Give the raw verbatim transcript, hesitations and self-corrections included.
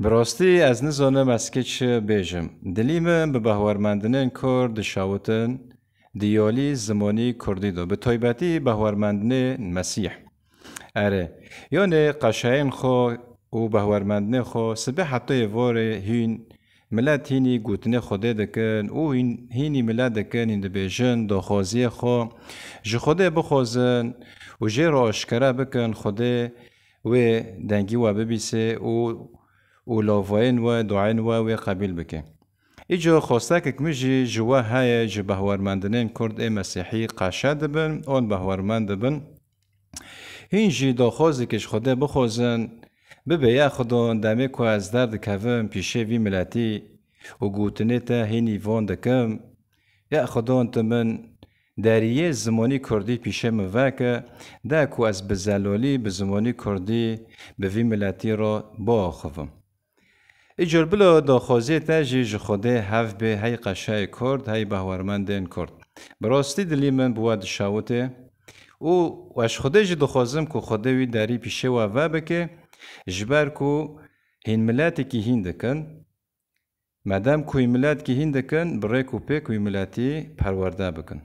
Bi rastî ez nizanim ez kê çi bêjim. Dilî min bi behwermendinên Kurd dişawitin, di yalî zimanî Kurdî de, bi taybetî behwermendinê Mesîh. Erê, yanê qeşayên xwe û behwermendinê xwe sibê heta êvarê hîn milet hînî gotinê Xwedê dikin û hîn, hînî milet dikin, hîn dibêjin daxwaziyê xwe ji Xwedê bixwazin û jê re aşkere bikin Xwedê wê dengî we bibîsê û, û lavayên we, duayên we wê qebîl bike. Îcar xwestekek min jî ji we heye, ji behwermendinên Kurd ê Mesîhî qeşe dibin, an behwermend dibin. Hîn jî daxwazekê ji Xwedê bixwazin, bibe ya Xwedon demê ku ez derdikevim pîşê vî miletî û gotinê te hînî van dikim, ya Xwedon tu min deriyê zimanî Kurdî pîşê min veke, de ku ez bi zelalî bi zimanî Kurdî bi vî miletî re biaxivim. Îcar bila daxwaziyê te jî ji Xwedê hev bê, hey qeşayê Kurd, hey behwermendên Kurd. Bi rastî dilî min bi we dişawitê û ez ji Xwedê jî dixwazim ku Xwedê wî derî pîşê we vebike, ji ber ku hîn miletekî hîn dikin. Medem ku hîn miletekî hîn dikin, bi rêk û pêk wî miletî perwerde bikin.